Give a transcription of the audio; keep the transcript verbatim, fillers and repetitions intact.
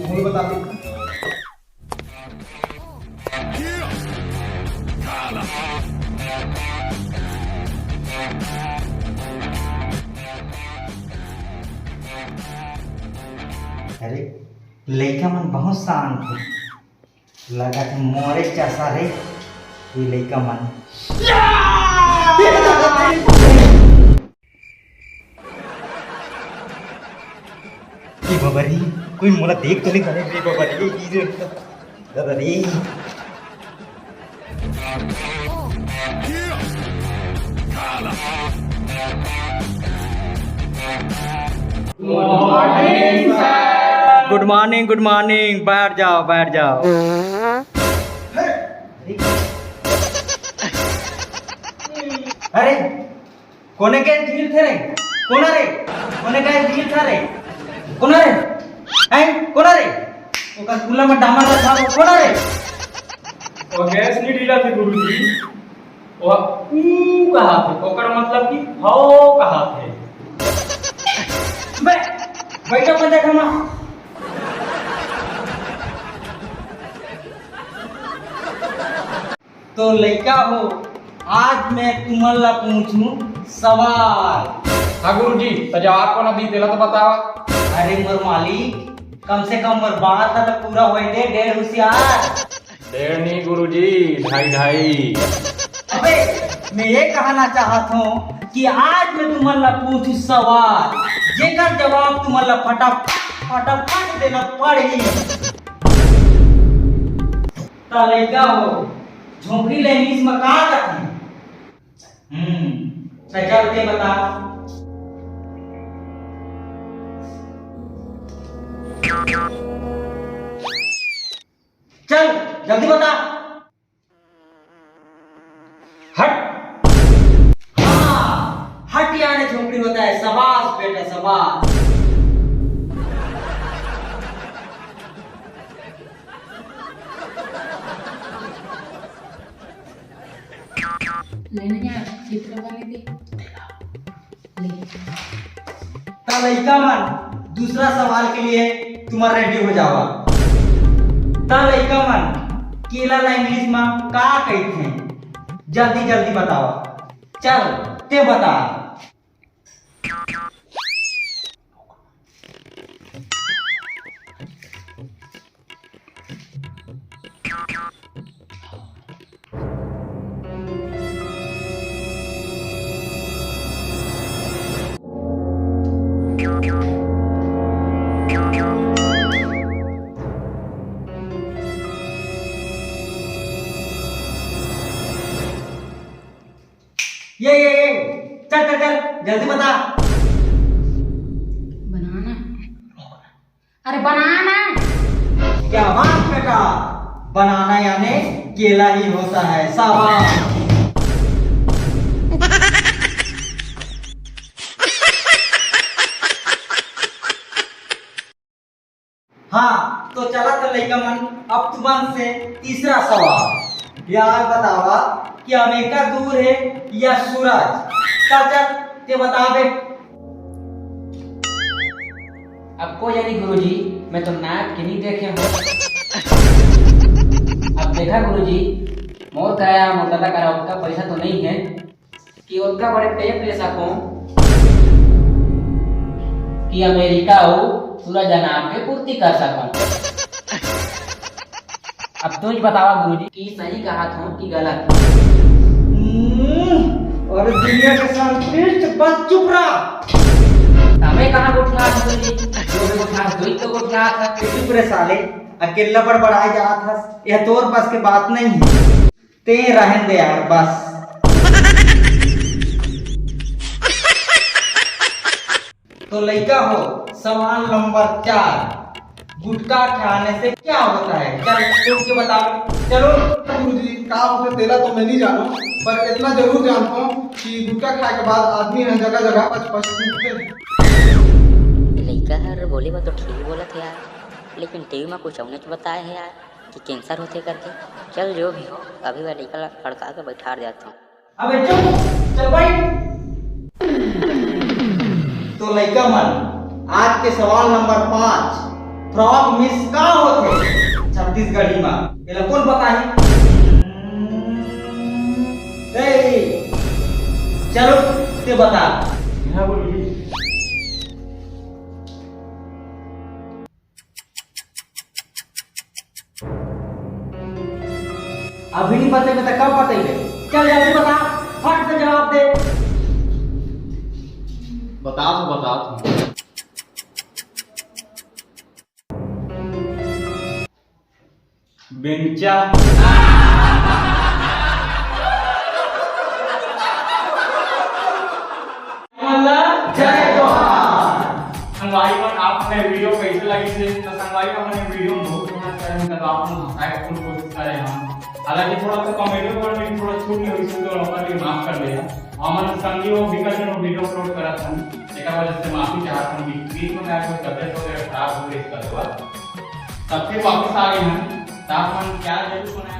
मोला बता दे। अरे, लइका मन बहुत शांत हे। लगत हे मोरे जैसा रे, ये लइका मन। ए बाबा रे, कोई मोला देख तो नहीं करे रे बाबा रे, ये चीज दादा रे। Good morning, good morning, बैठ जाओ, बैठ जाओ। अरे, कोने के ढील थे रे? कोना रे? कोने का ढील था रे? कोना रे? हैं? कोना रे? ओकर कुल्ला में डामर रखा हो, कोना रे? वो गैस नहीं ढीला थे गुरुजी, वो ऊ कहा थे, ओकर मतलब कि हौ कहा थे। बे, बैठो पंजा खमा। तो लइका हो, आज मैं तुमन ला पूछूं सवाल। हाँ गुरुजी, तो जवाब कोन दी, तेला तो बतावा। अरे मोर मालिक, कम से कम मोर बात ला तो पूरा होए दे, डेढ़ होशियार। डेढ़ नहीं गुरुजी, ढाई ढाई। अबे, मैं ये कहना चाहत हूँ कि आज मैं तुमन ला पूछूं सवाल, जेकर जवाब तुमन ला फटाफट, फटाफट देना पड़ही। त लइका हो, झोपड़ी ल English म का कथे? हम्म, त चल के बता। चल, जल्दी बता। हट। हाँ, हट यानी झोपड़ी होता है। शाबाश बेटा, शाबाश। लेना यार, चित्र बने थे। ले। त लइका मन, दूसरा सवाल के लिए तुमन ready हो जावा। त लइका मन, केला ला English म का कहिथे? जल्दी जल्दी बतावा। चल, ते बता। ये, ये, ये, चल, चल, चल, जल्दी बता। बनाना। अरे बनाना। क्या बात बेटा, बनाना यानी केला ही होता है, शाबाश। हाँ, तो चला त लइका मन, अब तुमन से तीसरा सवाल। यार बतावा कि अमेरिका दूर है या सूरज? चल चल, ते बता बे। अब कोई जानी गुरुजी, मैं तो नाप के नहीं देखे हूँ। अब देखा गुरुजी, मोर करा, मोर दादा करा उतना पैसा तो नहीं है कि ओतका बड़े टेप ले सकूं कि अमेरिका अउ सूरज अनाप के पूर्ति कर सकूं। अब तुम ही बतावा गुरुजी कि सही कहा था कि गलत। हम्म, अरे दुनिया के सर्वश्रेष्ठ, बस चुप रहा। तमे कहाँ गोठियात गुरुजी? जो भी गोठियात, दोई तो गोठियात है। चुप रे साले, अकेला बड़बड़ाए जात हस, यह तोर बस के बात नहीं है। ते रहन दे यार, बस। तो लइका हो, सवाल नंबर चार, गुटखा खाने से क्या होता है? चल, उठ के बता। चलो। गुरुजी, का होथे तेला तो मैं नहीं जानों, पर इतना जरूर जानता हूँ कि गुटखा खाए के बाद आदमी हर जगह जगह पच पच सूंघथे। लइका हर बोले बर तो ठीक बोलत हे यार, लेकिन टीवी में कुछ अउनेच बताए हे यार। कि कैंसर होथे करके। चल, जो भी हो, अभी वह लइका ला हड़का के बैठार देत हूँ। अबे चुप, चल बैठ। तो लइका मन, आज के सवाल नंबर पाँच, फ्रॉग मिस का होथे छत्तीसगढ़ी मा? एला कोन बताही? ए, चलो, ते बता। यहाँ बोलिए। अभी नहीं बतेबे तो कब बतेबे? चल जल्दी बता, फट से जवाब दे। बता तो, बता तो। बेंचा। मतलब, जय जोहार। संगवारी मन, आप मन वीडियो कैसे लगिस हे? तो संगवारी मन, वीडियो में बहुत मेहनत करे हन, तो आप मन हंसाए के फुल कोशिश करे हन। हालांकि थोड़ा सा कॉमेडी वर्ड में थोड़ा छूट गई होई, तो ओकर लिए माफ कर दे। हमन संगी हो विकट में वीडियो अपलोड करत हन, एकर वजह से माफी चाहत हन कि बीच में अगर कोई तबियत वगैरह खराब हो गई इसका तो। तब फिर वापस आ गए हन, तो आप मन क्या जरूर सुनाए?